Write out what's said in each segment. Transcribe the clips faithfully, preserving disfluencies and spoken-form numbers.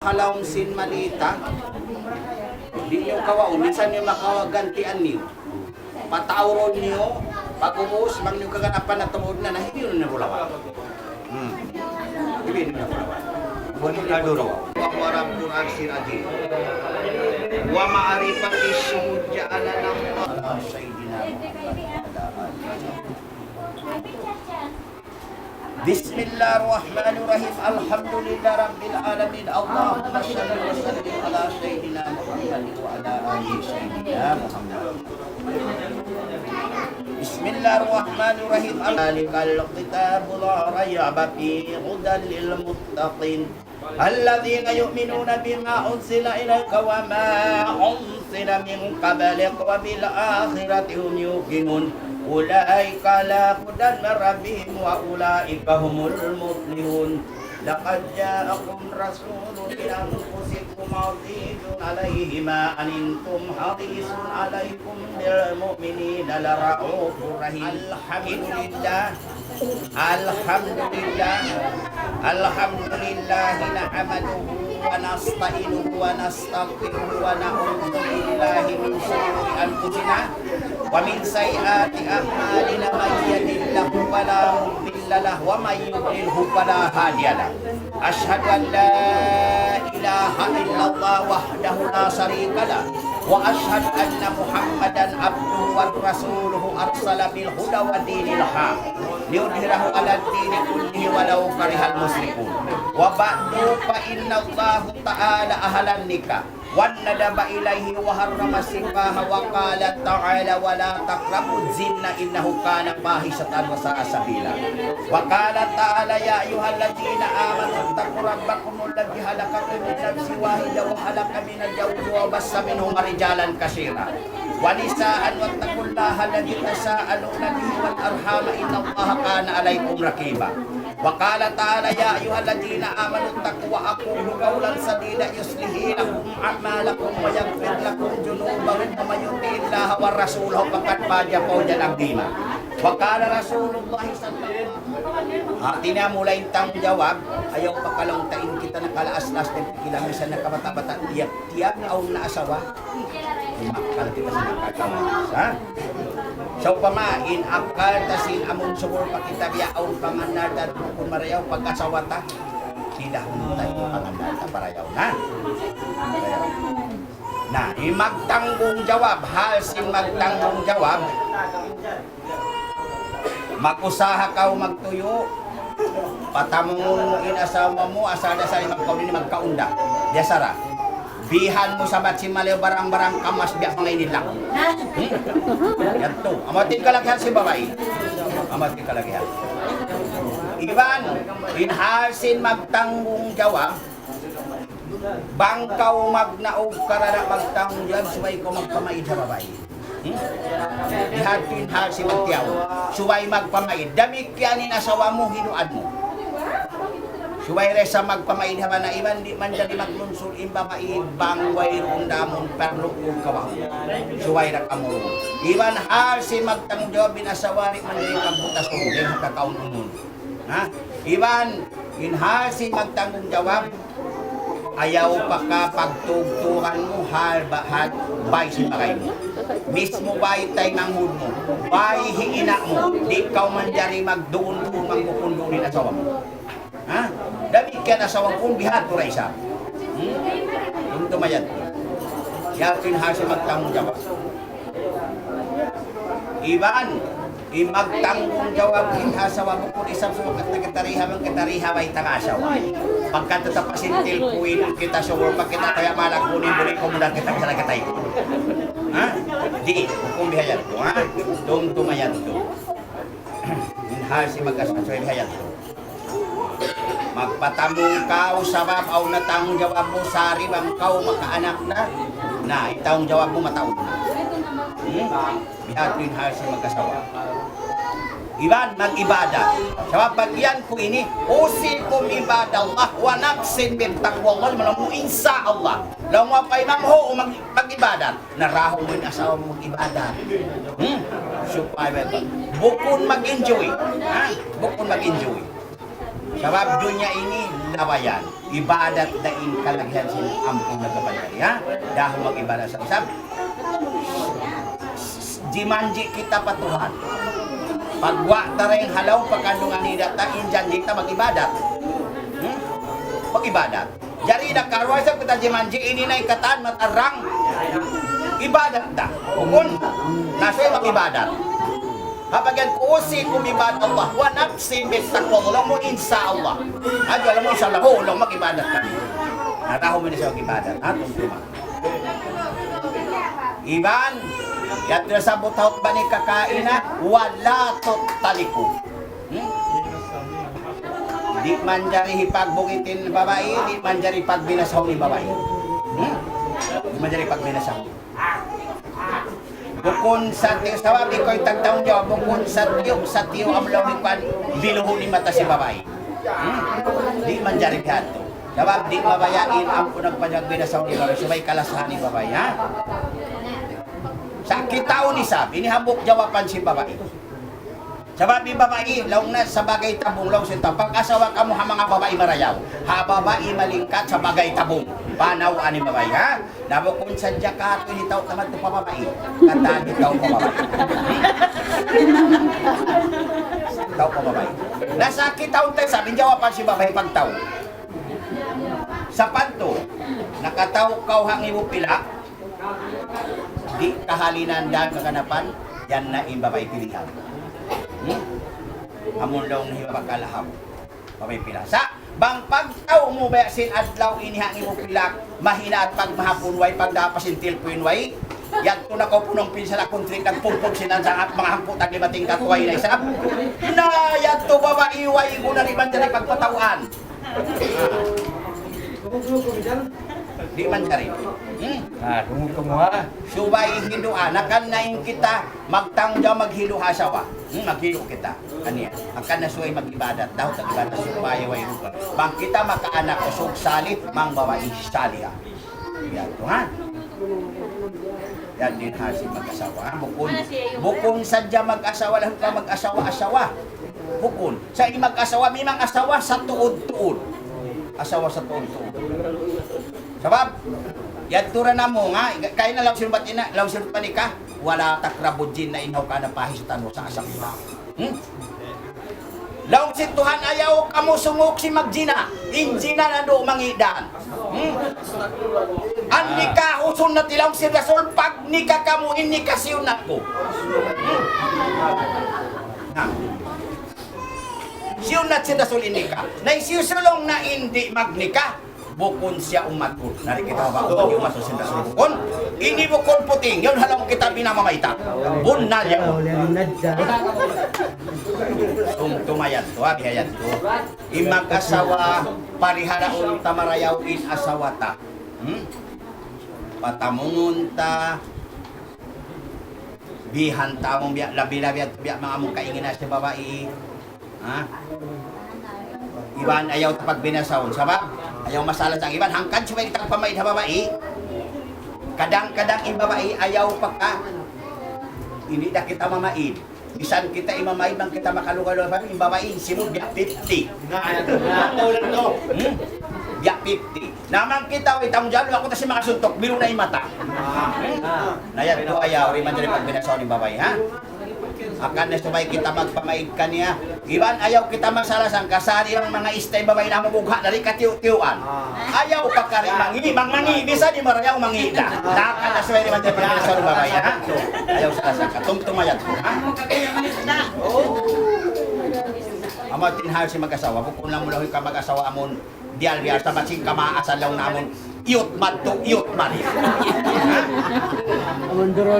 ha lawm sin malita, di' niyu kawaun, minsan niyu makawa' gantian niyu. Pataurun niyu, pag'ubus, bang niyu kaganapan na tungud na, na, hibinun na bulawan. Hmm. Hibinun na bulawan. Buwan na duro. وهو رب العرش العظيم. ومعرفة الشهود جعلنا الله على سيدنا محمد وعلى آله وصحبه. بسم الله الرحمن الرحيم. الحمد لله رب العالمين. اللهم صل وسلم على سيدنا محمد وعلى آل سيدنا محمد. بسم الله الرحمن الرحيم. ذلك الكتاب لا ريب فيه هدى للمتقين. الذين يؤمنون بما أنزل إليك وما أنزل من قبلك وبالآخرة هم يوقنون. أولئك على هدى من ربهم وأولئك هم المفلحون. لقد جاءكم رسول من أنفسكم عزيز عليه ما عنتم حريص عليكم بالمؤمنين لرءوف رحيم. الحمد لله. الحمد لله. الحمد لله نحمده ونستعينه ونستغفره ونعوذ بالله من شرور أنفسنا ومن سيئات أعمالنا. من يهده الله فلا مضل له ومن يضلله فلا هادي له. أشهد أن لا إله إلا الله وحده لا شريك له، وأشهد أن محمدا عبده ورسوله أرسله بالهدى ودين الحق ليظهره على الدين كله ولو كره المشركون. وبعد، فإن الله تعالى أحل النكاح والندب إليه وحرم السفاح، وقال تعالى: ولا تقربوا الزنا إنه كان فاحشة وساء سبيلا. وقال تعالى: يا أيها الذين آمنوا اتقوا ربكم الذي خلقكم من نفس واحدة وخلق منها زوجها وبث منهما رجالا كثيرا ونساء واتقوا الله الذي تساءلون به والأرحام إن الله كان عليكم رقيبا. وقال تعالى: يا أيها الذين آمنوا اتقوا وقولوا قولا سديدا يصلح لكم أعمالكم ويغفر لكم ذنوبكم ومن يطع الله ورسوله فقد فاز فوزا عظيما. وقال رسول الله صلى الله عليه وسلم. Hati niya mula in tanggungjawab, ayaw pakalawng ta in kita nakalaas-laas na in pikilan, misan na kabata'-bata', tiyap-tiyap awn na asawa. Umakkal kita sin akkal ta, ha? Sawpama in akkal ta sin amun subul pa kita biya' awn pangannal ta bukun marayaw, pag-asawa ta, sidahun ta in pangannal ta parayaw, ha? Na, in magtanggungjawab, hal sin magtanggungjawab, mag-usaha kaw magtuyu', patamungun mu in asawa mu, asal da sa' in magkaun ini magkaun da. Biya' sara. Bihan mu sabat sin maliyu barang-barang kamas biya' manga ini lang. Hmm? Yadtu. Amu yadtu in kalagihan sin babai. Amu yadtu in kalagihan. Iban, in hal sin magtanggungjawab, bang kaw magnaug karna' magtanggungjawab, subay kaw magpamaid ha babai. Hmm? Bihadtu in hal sin magtiyaun. Subay magpamaid. Damikkiyan in asawa mu, hinuan mu. Subay da isab magpamaid ha bana iban di' manjari maglunsur in babai bang wayruun da amun parlu kawaun. Subay da kamu. Iban hal sin magtanggungjawab in asawa di' manjari pagbutas unu, di' makakaun unu. Ha? Iban, in hal sin magtanggungjawab, ayaw pa ka pagtugtugan mu hal ba-, hal bay sin bagay mu. Mismu bay taymanghud mu, bay hi ina' mu, di' kaw manjari magduun-duun, magbukun-duun in asawa mu. Ha? Damikkiyan asawa mu, bihadtu da isab. Hmm? Tuntu' mayadtu. Yadtu in hal sin magtanggungjawab. Iban, in magtanggungjawab in asawa bukun isab sukat na kita riha, bang kita riha bay tanga asawa. Pagka tatapasin tilkuin kita suwur, pag kita kaya malagkunin, buli ko muna kita, kita, kita. Ha? Di', hukum bihayadtu, ha? Tuntu' mayadtu. In hal sin mag-asawa, bihayadtu. Magpatamung kaw sabab awn na tanggungjawab mu sari bang kaw makaanak na. Na, in tanggungjawab mu mataud na. Hmm? Bihadtu in hal sin mag-asawa. Iban mag-ibadat. Sabab bagian ku ini, أوصيكم عباد الله ونفسي بتقوى الله, malamu insya Allah. Laung mu pa imam, hu, mag-, mag-ibadat. Narahu mu in asawa mu mag-ibadat. Hmm? Supaya bukun mag-enjoy. Ha? Bukun mag-enjoy. Sabab dunya ini labayan. Ibadat da in kalagihan sin ampun nagkapanjari, ha? Dahun mag-ibadat sa isab. Jimanji' kita pa Tuhan. Pagguwa' ta dayn ha lawm pakandungan ida ta, in janji' ta mag-ibadat. Hmm? Mag-ibadat. Jari nakaruwa isab kita jimanji', ini na in katan matarrang ibadat da. Bukun, na subay mag-ibadat. Ha, bagian ku, أوصيكم عباد الله ونفسي بتقوى الله. Laung mu, insya Allah. Aju, laung mu, insya Allah. Hu, laung, mag-ibadat kami. Na, dahun mu na siya mag-ibadat. Ha, tumtuma. Iban, yadtu na sa butahut ba ni kakaina, ولا تطلقوا. Hmm? Di' manjari hipagbungit in babai, di' manjari pagbinasahun in babai. Hmm? Di' manjari pagbinasahun. Bukun sa tiyu', sabab ikaw in tagtanggungjawab, bukun sa tiyu', sa tiyu' amu laung in kuwan, biluhun in mata sin babai. Hmm? Di' manjari bihadtu. Sabab di' mabaya' in ampun nagpanjag binasaw in babai, subay kalasahan in babai, ha? Sa' kitaun isab, ini hambuuk jawaban sin babai. Sabab in babai, laung na sabagai tabung, laung sin tau. Pag-asawa kamu ha manga babai marayaw. Ha babai malingkat sabagai tabung. Panaw ani babai, ha? Na bukun sadja katu' ini tau tamat tu pa babai. Katan ini tau pa babai. Tau pa babai. Na sa' kitaun ta isab, in jawaban sin babai pagtaw. Sapantun, nakataw kaw ha ngibu pilak, di' kahalinan dan kaganapan, yan na in babai pilihan. Hmm? Amun laung na hiwa bakal ham. Babai pilak. Sa', bang pagtaw mu baya' sin adlaw ini ha ngibu pilak, mahinaat pagmahapun way, pagdapas in tilpun way, yadtu na kaw punung pinsan akun trik nagpumpun sin adlaw at manga hangpu' tag lima tingkat way na isab. Na, yadtu babai way, guna di' manjari pagpatawaan. Di' manjari. Hmm? Ah, tunggu kamu, ha? Subay hinduan, akan na in kita magtanggungjawab maghindu' ha asawa. Hmm, maghindu' kita. Aniya, akan na subay mag-ibadat. Daw tag-ibadat supaya way rupa. Bang kita makaanak usug salih, manga babai salihah. Yan tu, ha? Yan in hal sin mag-asawa, ha? Bukun, bukun sadja mag-asawa, laung ka mag-asawa-asawa. Bukun. Sa' in mag-asawa, mimang asawa satuud-tuud. Asawa satuud-tuud. Sabab, yadtu ra namu' nga, kaina laung sin batina, laung sin panika, ولا تقربوا الزنا إنه كان فاحشة وساء سبيلا. Hmm? Laung sin Tuhan, ayaw kamu sumuk sin magjina. In jina nandu' mangi' dan. Hmm? النكاح سنتي, laung sin Rasul, pagnika kamu, in nika siyunat ku. Hmm? Na. Siyunat sin Rasul in nika. Na hisiyu-siyu laung niya in di' magnika, bukun siya ummat ku. Na di' kita ba ummat ku sin Rasul bukun. Ini bukun puting. Yaun ha lawm kitab ini mamaita'. Bunnal yaun. Tumtuma yadtu, ha, biya' yadtu. In mag-asawa, parihalaun ta marayaw in asawa ta. Hmm? Patamungun ta, bihan ta amun biya', labi-labi yadtu biya' manga amun kaingin sin babai. Ha? Iban ayaw ta pagbinasahun. Sabab, ayaw masalah sa' iban, hangkan subay kita pamaid ha babai. Kadang-kadang in babai, ayaw pa ka. Ini da kita mamaid. Misan kita in mamaid, bang kita makalugay-lugay pa, in babai, simud biya' fifty. Hmm? Biya' fifty. Na bang kita, way tanggungjawab, aku ta sin manga suntuk, biru na in mata. Na yadtu ayaw, di' manjari pagbinasahun in babai, ha? Akan na subay kita magpamaid kaniya. Iban ayaw kita masalah sangka, sari bang manga ista in babai na mabugha' na di' katiyu'-tiyuan. Ayaw pa kari mangi', bang mangi', bisan di' marayaw mangi' da. Na akan na subay di' manjari pagbinasahun in babai, ha? Ayaw salah sangka, tumtuma yadtu, ha? Amu in hal sin mag-asawa, bukun na mula ka mag-asawa amun biyal-biyal, sabab sin kamaasan laung namu', iyut madtu, iyut mari.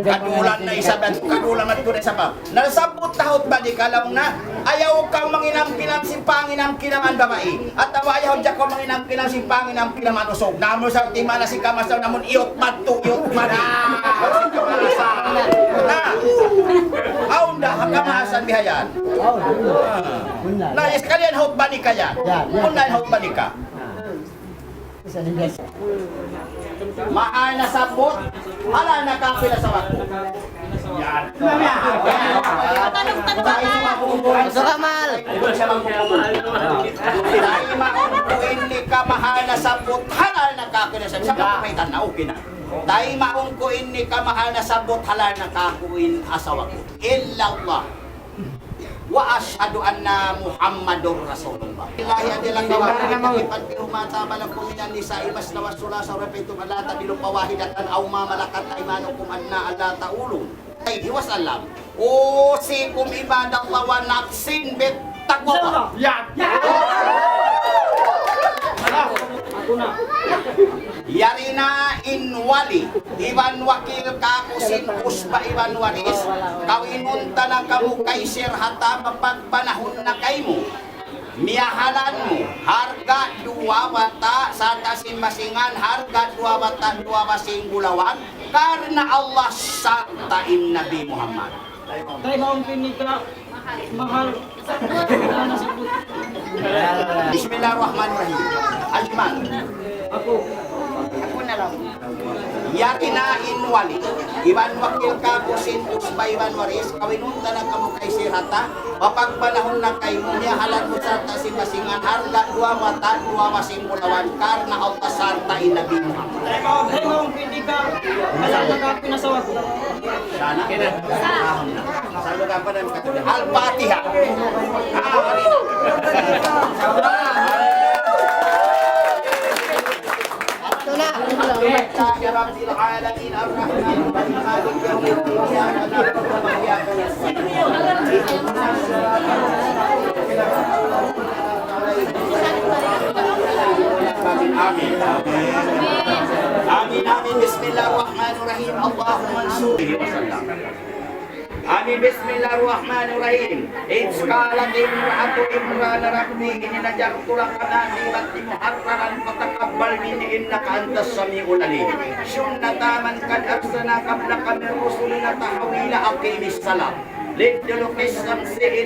Kadulan na isab, kadulan madtu na isab. Nasabbut tahut ba di' ka laung na, ayaw kaw manginam-kinam sin panginam-kinaman babai. Atawa ayaw da kaw manginam-kinam sin panginam-kinaman usug. Namu' sa' timana sin kamaasan namu', iyut madtu, iyut mari. Na, awn da, ha kamaasan bihayan. Na, yes, kalian hutba nikah yan. Yan, yan. Unu in hutba nikah? Mahal na sabbut, halal na kaku' in asawa ku. Yan. Matuka, mal. Taymaun ku in nikah, mahal na sabbut, halal na kaku' in asawa ku. Sa' kapaitan na, okay na. Taymaun ku in nikah, mahal na sabbut, halal na kaku' in asawa ku. Illallah. وأشهد أن محمدا رسول الله. Billahi adilla kawaan, ipat biru ma taba lakum minan nisa'i masna wa sulasa wa ruba' in kuntum lam tajidu fawahidatan aw ma malakat aymanukum, inna Allaha ala kulli syai'in qadir. Alayhi wa sallam. أوصيكم عباد الله ونفسي بتقوى الله. Ya. Yari na in wali iban wakil kāku' sin usba iban waris, kawinun ta na kamu kaysi harta, papagpanahun na kaymu. Miyahalan mu harga' duwa bata' sarta' sin basingan, harga' duwa bata' duwa basing bulawan, karna' Allah sarta' in Nabi Muhammad. Taymaun ku in nikah, mahal. بسم الله الرحمن الرحيم. Ajmal. Aku. Aku na lang. Yari na in wali iban wakil kāku' sin usba iban waris, kawinun ta na kamu kaysi harta, papagpanahun na kaymu, miyahalan mu sarta' sin basingan, harga' duwa bata' duwa basing bulawan, karna' Allah sarta' in Nabi Muhammad. Taymaun ku in nikah, mahal na kaku' in asawa ku. Sana? Sana. Al-Fatiha. الحمد لله رب العالمين، الرحمن الرحيم، مالك يوم الدين، إياك نعبد وإياك نستعين. آمين. آمين، آمين. بسم الله الرحمن الرحيم. اللهم انصر. Amin. بسم الله الرحمن الرحيم. إذ قالت امرأة عمران رب إني نذرت لك ما في بطني محررا فتقبل مني إنك أنت السميع العليم. سنة من قد أرسلنا قبلك من رسلنا تحويل أقيم الصلاة لدلوك الشمس إلى